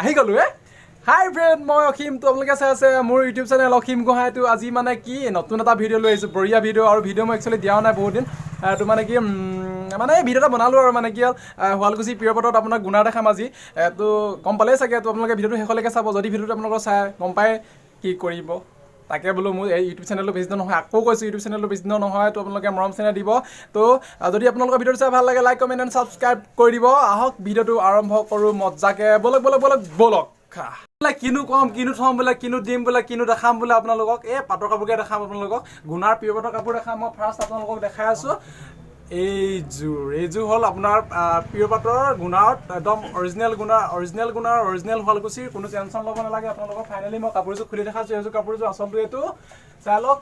আহি গ'লো। হাই ফ্ৰেণ্ড, মই অসীম। তো আপোনালোকে চাই আছে মোৰ ইউটিউব চেনেল অসীম গোহাঁইটো। আজি মানে কি নতুন এটা ভিডিঅ' লৈ আহিছোঁ, বঢ়িয়া ভিডিঅ'। আৰু ভিডিঅ' মই একচুৱেলি দিয়াও নাই বহুত দিন। তো মানে কি মানে এই ভিডিঅ' এটা বনালোঁ আৰু মানে কি হ'ল, শুৱালকুছি পিয়ৰ পাটত আপোনাক গুণা দেখাম আজি। তো গম পালেই চাগে। তো আপোনালোকে ভিডিঅ'টো শেষলৈকে চাব। যদি ভিডিঅ'টো আপোনালোকৰ চাই গম পায় কি কৰিব, তাকে বোলো মোৰ এই ইউটিউব চেনেলটো বেছি দিন নহয়, আকৌ কৈছোঁ, ইউটিউব চেনেলটো বেছি দিন নহয়। তো আপোনালোকে মৰম চেনেহ দিব। তো যদি আপোনালোকৰ ভিডিঅ'টো চাই ভাল লাগে, লাইক, কমেণ্ট এণ্ড ছাবস্ক্ৰাইব কৰি দিব। আহক, ভিডিঅ'টো আৰম্ভ কৰোঁ মজাকে। ব'লক ব'লক ব'লক ব'লক। বোলে কিনো ক'ম, কিনো থ'ম, বোলে কিনো দিম, বোলে কিনো দেখাম বোলে আপোনালোকক। এই পাটৰ কাপোৰকে দেখাম আপোনালোকক, গুণাৰ পিয়ৰ পাটৰ কাপোৰ দেখাম। মই ফাৰ্ষ্ট আপোনালোকক দেখাই আছোঁ এইযোৰ। এইযোৰ হ'ল আপোনাৰ পিয়ৰ পাটৰ গুণাৰত একদম অৰিজিনেল গুণাৰ, অৰিজিনেল গুণাৰ, অৰিজিনেল শুৱালকুছিৰ। কোনো টেনশ্যন ল'ব নালাগে আপোনালোকক। ফাইনেলি মই কাপোৰযোৰ খুলি দেখাইছোঁ। এইযোৰ কাপোৰযোৰ আচলটো এইটো, চাই লওক।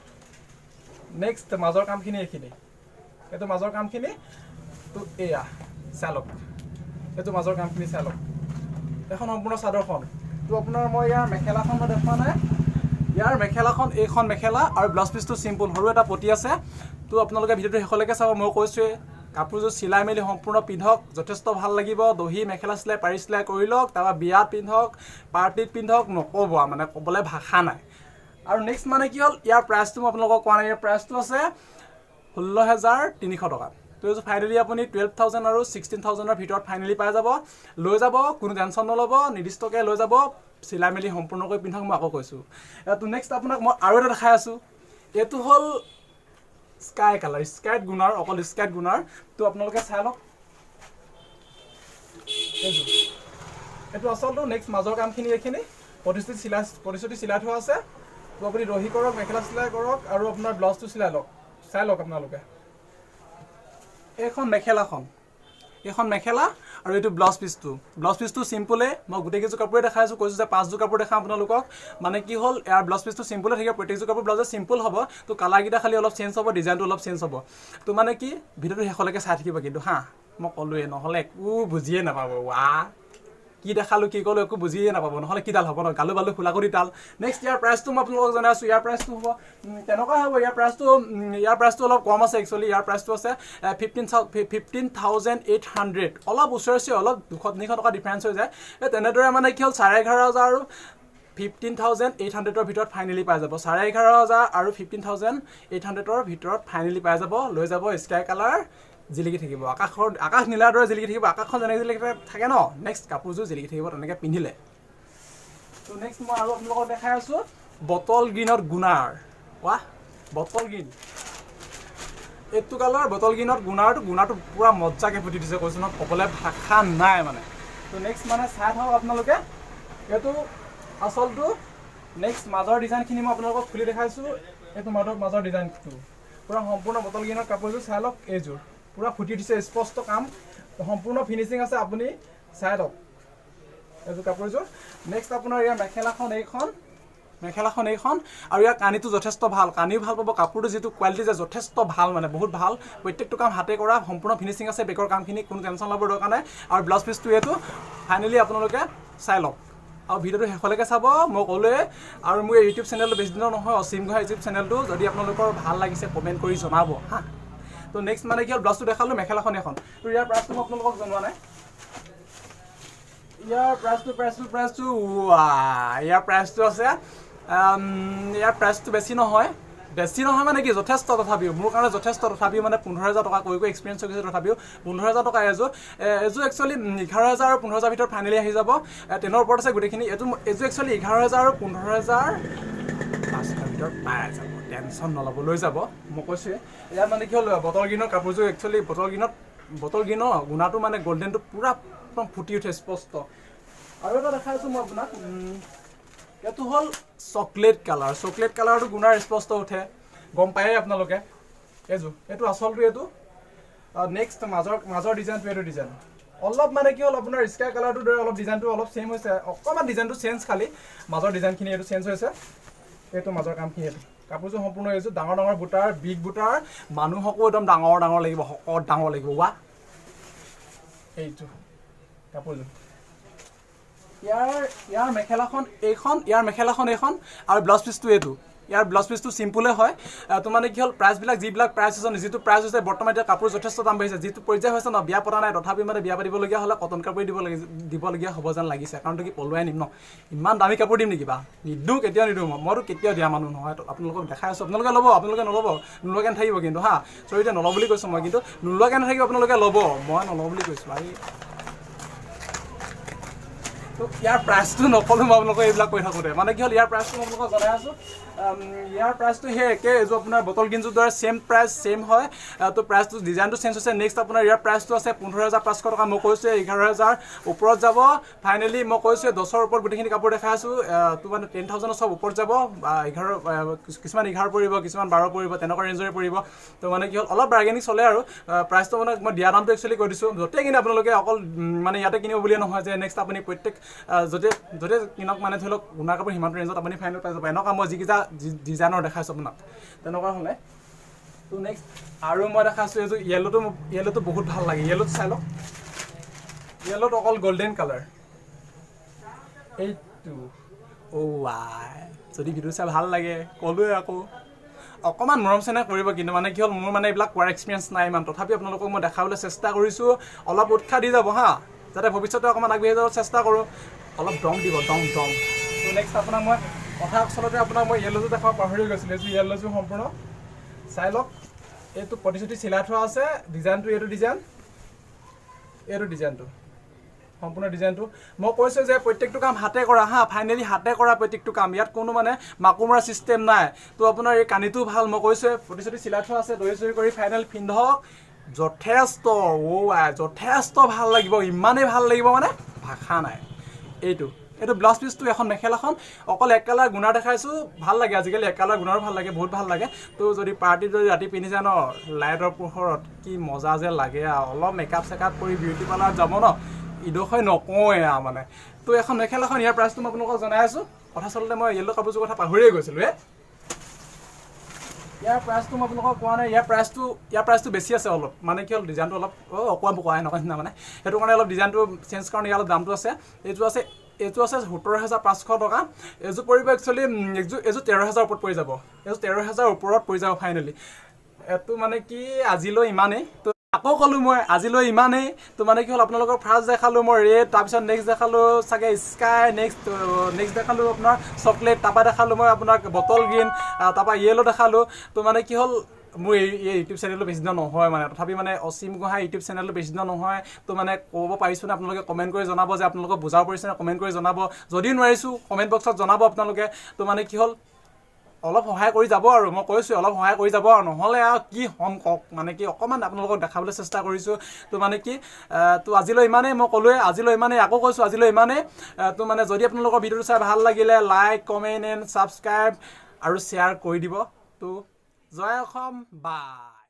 নেক্সট মাজৰ কামখিনি এইখিনি, এইটো মাজৰ কামখিনি। তো এয়া চাই লওক, এইটো মাজৰ কামখিনি চাই লওক। এখন সম্পূৰ্ণ চাদৰখন। তো আপোনাৰ মই ইয়াৰ মেখেলাখন মই দেখুওৱা নাই। ইয়াৰ মেখেলাখন এইখন মেখেলা আৰু ব্লাউজ পিচটো চিম্পুল সৰু এটা পটি আছে। তো আপোনালোকে ভিডিঅ'টো শেষলৈকে চাব। মই কৈছোঁৱেই, কাপোৰযোৰ চিলাই মেলি সম্পূৰ্ণ পিন্ধক, যথেষ্ট ভাল লাগিব। দহি মেখেলা চিলাই, পাৰি চিলাই কৰি লওক, তাৰপৰা বিয়াত পিন্ধক, পাৰ্টিত পিন্ধক, নক'ব আৰু, মানে ক'বলৈ ভাষা নাই। আৰু নেক্সট মানে কি হ'ল, ইয়াৰ প্ৰাইচটো মই আপোনালোকক কোৱা নাই। ইয়াৰ প্ৰাইচটো আছে 16,300 টকা। তো এইযোৰ ফাইনেলি আপুনি 12,000 আৰু 16,000ৰ ভিতৰত ফাইনেলি পাই যাব। লৈ যাব, কোনো টেনশ্যন নল'ব, নিৰ্দিষ্টকৈ লৈ যাব, চিলাই মেলি সম্পূৰ্ণকৈ পিন্ধক, মই আকৌ কৈছোঁ। তো নেক্সট আপোনাক মই আৰু এটা দেখাই আছোঁ। এইটো হ'ল স্কাই কালাৰ, স্কাইত গুণাৰ, অকল স্কাইত গুণাৰ। তো আপোনালোকে চাই লওক এইযোৰ। এইটো আচলটো। নেক্সট মাজৰ কামখিনি এইখিনি, প্ৰতিশ্ৰুতি চিলাই থোৱা আছে। তো আপুনি দহি কৰক, মেখেলা চিলাই কৰক আৰু আপোনাৰ ব্লাউজটো চিলাই লওক। চাই লওক আপোনালোকে, এইখন মেখেলাখন, এইখন মেখেলা আৰু এইটো ব্লাউজ পিচটো। ব্লাউজ পিচটো চিম্পুলে। মই গোটেইকেইযোৰ কাপোৰে দেখাই আছোঁ, কৈছোঁ যে পাঁচযোৰ কাপোৰ দেখাম আপোনালোকক। মানে কি হ'ল, ইয়াৰ ব্লাউজ পিচটো চিম্পুলে থাকিব। প্ৰত্যেকযোৰ কাপোৰ ব্লাউজে চিম্পুল হ'ব। তো কালাৰকেইটা খালি অলপ চেঞ্জ হ'ব, ডিজাইনটো অলপ চেঞ্জ হ'ব। তো মানে কি, ভিডিঅ'টো শেষলৈকে চাই থাকিব কিন্তু হা, মই ক'লোৱেই, নহ'লে একো বুজিয়ে নাপাব। ৱা, কি দেখালোঁ, কি ক'লোঁ, একো বুজিয়ে নাপাব। নহ'লে কিডাল হ'ব ন, গালো বালো খোলাকৰি তাল। নেক্সট ইয়াৰ প্ৰাইচটো মই আপোনালোকক জনাই আছোঁ। ইয়াৰ প্ৰাইচটো হ'ব তেনেকুৱা হ'ব। ইয়াৰ প্ৰাইচটো অলপ কম আছে একচুৱেলি। ইয়াৰ প্ৰাইচটো আছে 15,800। অলপ ওচৰা ওচৰি, অলপ 200-300 টকা ডিফাৰেঞ্চ হৈ যায়। এই তেনেদৰে মানে কি হ'ল, 11,500 আৰু 15,800ৰ ভিতৰত ফাইনেলি পাই যাব। 11,500 আৰু 15,800ৰ ভিতৰত ফাইনেলি পাই যাব। লৈ যাব, স্কাই কালাৰ জিলিকি থাকিব, আকাশৰ আকাশ নীলাৰ দৰে জিলিকি থাকিব। আকাশখন যেনেকৈ জিলিকি থাকে ন, নেক্সট কাপোৰযোৰ জিলিকি থাকিব তেনেকৈ পিন্ধিলে। তো নেক্সট মই আৰু আপোনালোকক দেখাই আছোঁ বটল গ্ৰীণত গুণাৰ। ৱাহ, বটল গ্ৰীণ, এইটো কালাৰ বটল গ্ৰীণত গুণাৰটো। গুণাৰটো পূৰা মজাকৈ ফুটি দিছে, কৈছোঁ ন, ক'বলৈ ভাষা নাই মানে। তো নেক্সট মানে চাই থাকক আপোনালোকে, এইটো আচলটো। নেক্সট মাজৰ ডিজাইনখিনি মই আপোনালোকক খুলি দেখাইছোঁ। এইটো মাজৰ ডিজাইনটো পূৰা সম্পূৰ্ণ বটল গ্ৰীণৰ কাপোৰযোৰ চাই লওক। এইযোৰ পূৰা ফুটি উঠিছে, স্পষ্ট কাম, সম্পূৰ্ণ ফিনিচিং আছে, আপুনি চাই লওক এইযোৰ কাপোৰযোৰ। নেক্সট আপোনাৰ ইয়াৰ মেখেলাখন এইখন, মেখেলাখন এইখন। আৰু ইয়াৰ কানিটো যথেষ্ট ভাল, কানিও ভাল পাব। কাপোৰটো যিটো কোৱালিটি যে যথেষ্ট ভাল, মানে বহুত ভাল। প্ৰত্যেকটো কাম হাতে কৰা, সম্পূৰ্ণ ফিনিচিং আছে বেকৰ কামখিনি, কোনো টেনশ্যন ল'বৰ দৰকাৰ নাই। আৰু ব্লাউজ পিচটো এইটো। ফাইনেলি আপোনালোকে চাই লওক আৰু ভিডিঅ'টো শেষলৈকে চাব, মই ক'লোৱে। আৰু মোৰ এই ইউটিউব চেনেলটো বেছি দিনৰ নহয়, অসীম গোহাঁই ইউটিউব চেনেলটো। যদি আপোনালোকৰ ভাল লাগিছে, কমেণ্ট কৰি জনাব হা। তো নেক্সট মানে কি হ'ল, ব্লাউজটো দেখালোঁ, মেখেলাখন এখন। তো ইয়াৰ প্ৰাইচটো মই আপোনালোকক জনোৱা নাই। ইয়াৰ প্ৰাইচটো, ইয়াৰ প্ৰাইচটো আছে, ইয়াৰ প্ৰাইচটো বেছি নহয়। বেছি নহয় মানে কি, যথেষ্ট তথাপিও, মোৰ কাৰণে যথেষ্ট। তথাপিও মানে 15,000 টকা কৈ কৈ এক্সপিৰিয়েঞ্চ হৈ গৈছে। তথাপিও 15,000 টকা এযোৰ। এযোৰ একচুৱেলি 11,000 আৰু 15,000 ভিতৰত ফাইনেলি আহি যাব। টেনৰ ওপৰত আছে গোটেইখিনি। এইটো এইযোৰ একচুৱেলি 11,000 আৰু 15,500 ভিতৰত পাই যাব। টেনশ্যন নল'ব, লৈ যাব, মই কৈছোৱে। ইয়াত মানে কি হ'ল, বটল গ্ৰীণৰ কাপোৰযোৰ একচুৱেলি বটল গ্ৰীণত, বটল গ্ৰীণৰ গুণাটো মানে গল্ডেনটো পূৰা একদম ফুটি উঠে স্পষ্ট। আৰু এটা দেখাই আছোঁ মই আপোনাক। এইটো হ'ল চকলেট কালাৰ। চকলেট কালাৰটো গুণাৰ স্পষ্ট উঠে, গম পায়েই আপোনালোকে। এইযোৰ, এইটো আচলটো এইটো। নেক্সট মাজৰ ডিজাইনটো এইটো ডিজাইন। অলপ মানে কি হ'ল, আপোনাৰ স্কাই কালাৰটোৰ দৰে অলপ ডিজাইনটো অলপ ছেইম হৈছে, অকণমান ডিজাইনটো চেঞ্জ, খালি মাজৰ ডিজাইনখিনি এইটো চেঞ্জ হৈছে। এইটো মাজৰ কামখিনি এইটো। কাপোৰযোৰ সম্পূৰ্ণ এইযোৰ ডাঙৰ ডাঙৰ বুটাৰ, বিগ বুটাৰ। মানুহকো একদম ডাঙৰ ডাঙৰ লাগিব, শকত ডাঙৰ লাগিব। ৱা, এইটো কাপোৰযোৰ। ইয়াৰ ইয়াৰ মেখেলাখন এইখন, ইয়াৰ মেখেলাখন এইখন আৰু ব্লাউজ পিচটো এইটো। ইয়াৰ ব্লাউজ পিচটো চিম্পুলে হয়। তো মানে কি হ'ল, প্ৰাইচবিলাক যিবিলাক প্ৰাইচ হৈছে, যিটো প্ৰাইচ হৈছে বৰ্তমান, এতিয়া কাপোৰ যথেষ্ট দাম বাঢ়িছে, যিটো পৰ্যায় হৈছে ন। বিয়া পতা নাই, তথাপি মানে বিয়া পাতিবলগীয়া হ'লে কটন কাপোৰেই দিবলগীয়া হ'ব যেন লাগিছে। কাৰণটো কি, পলুৱাই নিম ন, ইমান দামী কাপোৰ দিম নেকি বা? নিদিওঁ, কেতিয়াও নিদিওঁ মই। মইতো কেতিয়াও দিয়া মানুহ নহয়। তো আপোনালোকক দেখাই আছোঁ, আপোনালোকে ল'ব, আপোনালোকে নল'ব, নোলোৱাকৈ নাথাকিব কিন্তু। হা, চৰি, এতিয়া নলওঁ বুলি কৈছোঁ মই, কিন্তু নোলোৱাকৈ নাথাকিব, আপোনালোকে ল'ব। মই নলওঁ বুলি কৈছোঁ। আৰে, তো ইয়াৰ প্ৰাইচটো নক'লোঁ মই আপোনালোকক এইবিলাক কৈ থাকোঁতে। মানে কি হ'ল, ইয়াৰ প্ৰাইচটো মই আপোনালোকক জনাই আছোঁ। ইয়াৰ প্ৰাইচটো সেই একে, এইযোৰ আপোনাৰ বটল গ্ৰীণযোৰ দৰে ছেম প্ৰাইচ, ছেম হয়। তো প্ৰাইচটো, ডিজাইনটো চেঞ্জ হৈছে। নেক্সট আপোনাৰ ইয়াৰ প্ৰাইচটো আছে 15,500 টকা। মই কৈছোঁ 11,000 ওপৰত যাব ফাইনেলি। মই কৈছোঁ 10ৰ ওপৰত গোটেইখিনি কাপোৰ দেখাই আছোঁ। তো মানে 10,000ৰ চব ওপৰত যাব বা 11, কিছুমান 11 পৰিব, কিছুমান 12 পৰিব, তেনেকুৱা ৰেঞ্জৰে পৰিব। তো মানে কি হ'ল, অলপ বাৰ্গেনিং চলে আৰু প্ৰাইচটো মানে মই দিয়া দামটো একচুৱেলি কৈ দিছোঁ। য'তে কিনে আপোনালোকে অকল মানে ইয়াতে কিনিব বুলিয়ে নহয় যে নেক্সট আপুনি প্ৰত্যেক য'তে য'তে কিনক, মানে ধৰি লওক গুণা কাপোৰ সিমানটো ৰেঞ্জত আপুনি ফাইনেল পাই যাব। এনেকুৱা মই যিকেইটা ডিজাইনৰ দেখাইছোঁ আপোনাক, তেনেকুৱা হ'লে। তো নেক্সট আৰু মই দেখাইছোঁ এইযোৰ য়েল্ল'টো। য়েল্ল'টো বহুত ভাল লাগে। য়েল্ল'টো চাই লওক। য়েল্ল'ত অকল গল্ডেন কালাৰ এইটো। অ' আই, যদি ভিডিঅ' চাই ভাল লাগে, ক'লোৱে আকৌ, অকণমান মৰম চেনেহ কৰিব কিন্তু। মানে কি হ'ল, মোৰ মানে এইবিলাক কোৱাৰ এক্সপিৰিয়েঞ্চ নাই ইমান, তথাপি আপোনালোকক মই দেখাবলৈ চেষ্টা কৰিছোঁ। অলপ উৎসাহ দি যাব হা, যাতে ভৱিষ্যতে অকণমান আগবাঢ়ি যাব চেষ্টা কৰোঁ। অলপ দম দিব, দম দম। তো নেক্সট আপোনাক মই কথা, আচলতে আপোনাক মই য়েল্ল'যোৰ দেখাব পাহৰি গৈছিলোঁ। এইযোৰ য়েল্ল'যোৰ সম্পূৰ্ণ চাই লওক। এইটো প্ৰতিশ্ৰুতি চিলাই থোৱা আছে। ডিজাইনটো এইটো ডিজাইন, এইটো ডিজাইনটো, সম্পূৰ্ণ ডিজাইনটো। মই কৈছোঁ যে প্ৰত্যেকটো কাম হাতে কৰা হা, ফাইনেলি হাতে কৰা প্ৰত্যেকটো কাম। ইয়াত কোনো মানে মাকো মৰা ছিষ্টেম নাই। তো আপোনাৰ এই কানিটোও ভাল। মই কৈছোঁৱে প্ৰতিশ্ৰুতি চিলাই থোৱা আছে। দহি চহি কৰি ফাইনেল পিন্ধক, যথেষ্ট, অ' আই, যথেষ্ট ভাল লাগিব। ইমানেই ভাল লাগিব মানে ভাষা নাই। এইটো ব্লাউজ পিচটো, এখন মেখেলাখন অকল এক কালাৰ গুণা দেখাইছোঁ। ভাল লাগে, আজিকালি এক কালাৰ গুণাৰো ভাল লাগে, বহুত ভাল লাগে। তো যদি পাৰ্টিত যদি ৰাতি পিন্ধি যায় ন, লাইটৰ পোহৰত কি মজা যে লাগে আৰু। অলপ মেকআপ চেকআপ কৰি বিউটি পাৰ্লাৰত যাব ন, ইডোখৰ নকওঁৱে আৰু মানে। তো এখন মেখেলাখন, ইয়াৰ প্ৰাইচটো মই আপোনালোকক জনাই আছোঁ। কথা আচলতে মই য়েল্ল' কাপোৰযোৰ কথা পাহৰিয়ে গৈছিলোঁ। ইয়াৰ প্ৰাইচটো মই আপোনালোকক কোৱা নাই। ইয়াৰ প্ৰাইচটো বেছি আছে অলপ। মানে কি হ'ল, ডিজাইনটো অলপ অকোৱা পকোৱা এনেকুৱা নিচিনা, মানে সেইটো কাৰণে অলপ ডিজাইনটো চেঞ্জ কাৰণে ইয়াৰ অলপ দামটো আছে। এইটো আছে 17,500 টকা। এইযোৰ পৰিব একচুৱেলি এইযোৰ 13,000 ওপৰত পৰি যাব। এইযোৰ 13,000 ওপৰত পৰি যাব ফাইনেলি। এইটো মানে কি, আজিলৈ ইমানেই। তো আকৌ ক'লোঁ মই, আজিলৈ ইমানেই। তো মানে কি হ'ল, আপোনালোকৰ ফাৰ্ষ্ট দেখালোঁ মই ৰেড, তাৰপিছত নেক্সট দেখালোঁ চাগে স্কাই, নেক্সট নেক্সট দেখালোঁ আপোনাৰ চকলেট, তাৰপৰা দেখালোঁ মই আপোনাক বটল গ্ৰীণ, তাৰপৰা য়েল্ল' দেখালোঁ। তো মানে কি হ'ল, মোৰ এই ইউটিউব চেনেলটো বেছি দিনৰ নহয় মানে, তথাপি মানে অসীম গোহাঁই ইউটিউব চেনেলটো বেছি দিনৰ নহয়। তো মানে ক'ব পাৰিছোঁ নে, আপোনালোকে কমেণ্ট কৰি জনাব যে আপোনালোকক বুজাব পাৰিছে নে, কমেণ্ট কৰি জনাব। যদিও নোৱাৰিছোঁ, কমেণ্ট বক্সত জনাব আপোনালোকে। তো মানে কি হ'ল, অলপ সহায় কৰি যাব আৰু মই কৈছোঁ, অলপ সহায় কৰি যাব আৰু, নহ'লে আৰু কি হ'ম কওক। মানে কি, অকণমান আপোনালোকক দেখাবলৈ চেষ্টা কৰিছোঁ। তো মানে কি, তো আজিলৈ ইমানেই। মই ক'লোৱে আজিলৈ ইমানেই, আকৌ কৈছোঁ আজিলৈ ইমানেই। তো মানে যদি আপোনালোকৰ ভিডিঅ'টো চাই ভাল লাগিলে, লাইক, কমেণ্ট এণ্ড ছাবস্ক্ৰাইব আৰু শ্বেয়াৰ কৰি দিব। তো জয় অসম, বাই।